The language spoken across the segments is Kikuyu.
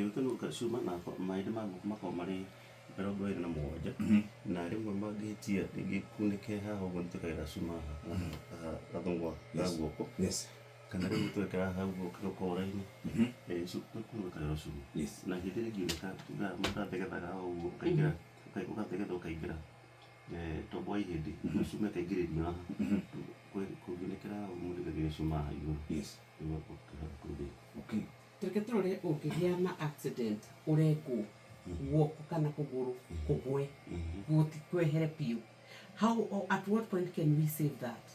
Ĩĩ, cuma na mahĩndĩ ma guoko makoragwo marĩ 27, na rĩmwe mangĩhĩtia rĩngĩ kunĩke haha ũguo, nĩ twĩkagĩra cuma haha haha gathũngwa ga guoko, kana rĩu twekĩra haha ũguo kĩgokora-inĩ. Ĩĩ, kũu gwĩkagĩrwo cuma. Na hĩndĩ ĩrĩa ĩngiunĩka, tugaga mũndũ athegethaga haha ũguo, ũkaingĩra, ũgathegetha ũkaingĩra tombo wa ihĩndĩ, cuma ĩkaingĩrĩrio haha. Kũngiunĩkĩra haha ũguo, mũndũ aikagĩria cuma haha igũrũ nĩguo ũkĩhota kũrutĩra. Reke tũrore, ũngĩgĩa na accident, ũrengwo guoko kana kũgũrũ, kũgwe gũtikwehere biũ, how or at what point can we save that?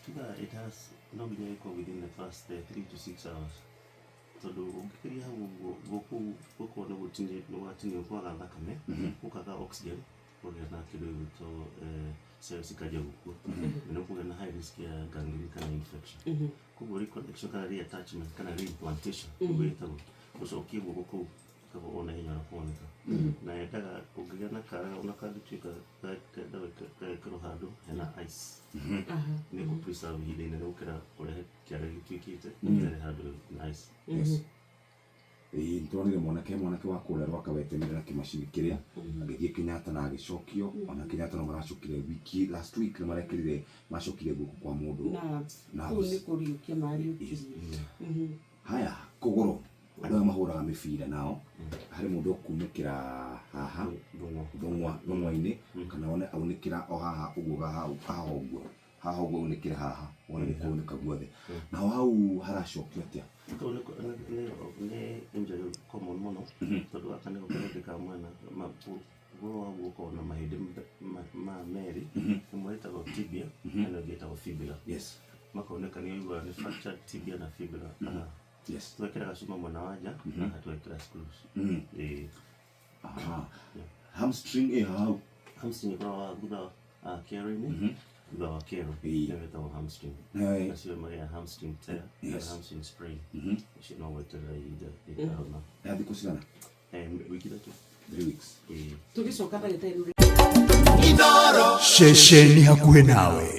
Tugaga it has no nginya ĩkorwo within the first 3 to 6 hours, tondũ ũngĩkĩria hau ũguo, guoko gũkorwo nĩ gũtinio, nĩ gwatinio, kwaga thakame, gũkaga oxygen, kũgĩa na kĩndũ gĩgwĩtwo cells ikanjia gũkua, na nĩ kũgĩa na high risk ya gangrene kana infection. Koguo reconnection kana reattachment kana reimplantation ũguo ĩtagwo, gũcokia guoko kũu gũkoragwo ona hinya na kuoneka, na yendaga ũngĩgĩa na kara ona kangĩtuĩka kenda gagĩkĩrwo handũ hena ice, nĩ kũ preserve ihinda inene gũkĩra kũrehe kĩara gĩtuĩkĩte gĩtarĩ handũ na ice. Yes. Ĩĩ, nĩtũronire mwanake wa kũrĩa Rwaka wetemire na kĩmacini kĩrĩa, agĩthiĩ Kenyatta na agĩcokio. Ona Kenyatta no maracokire wiki last week, nĩ marekĩrire, macokire guoko kwa mũndũ. Nerves. Nerves. Kũu nĩ kũriũkia mariũkirie. Haya, kũgũrũ, andũ aya mahũraga mĩbira nao, harĩ mũndũ ũkunĩkĩra haha thũng'wa. Thũng'wa-inĩ, kana one aunĩkĩra o haha ũguo, haha haha ũguo, haha ũguo, aunĩkĩra haha, wona nĩ kũunĩka guothe. Naho hau haracokio atĩa? Kau nĩ injury common mũno, tondũ gaka nĩko kahĩndĩ ka mwena ũhoro wa guoko na mahĩndĩ ma merĩ, ĩmwe ĩtagwo tibia na ĩno ĩngĩ ĩtagwo fibula. Makoneka nĩ ũiguaga nĩ fractured tibia na fibula. Aha. Twekĩra gacuma mwena wa nja na twekĩra screws. Ĩĩ. Aha. Hamstring ĩ hau? Hamstring ĩkoragwo thutha wa kĩero-inĩ, thutha wa kĩero. Nĩyo ĩtagwo hamstring. Acio marĩa hamstring tear kana hamstring sprain. Ũcio no gweterera ihinda rĩkahona. Ya thikũ cigana? Wiki 3. 3 weeks. Ĩĩ. Tũgĩcoka ndagĩtarĩ. Ceceni hakuhĩ nawe.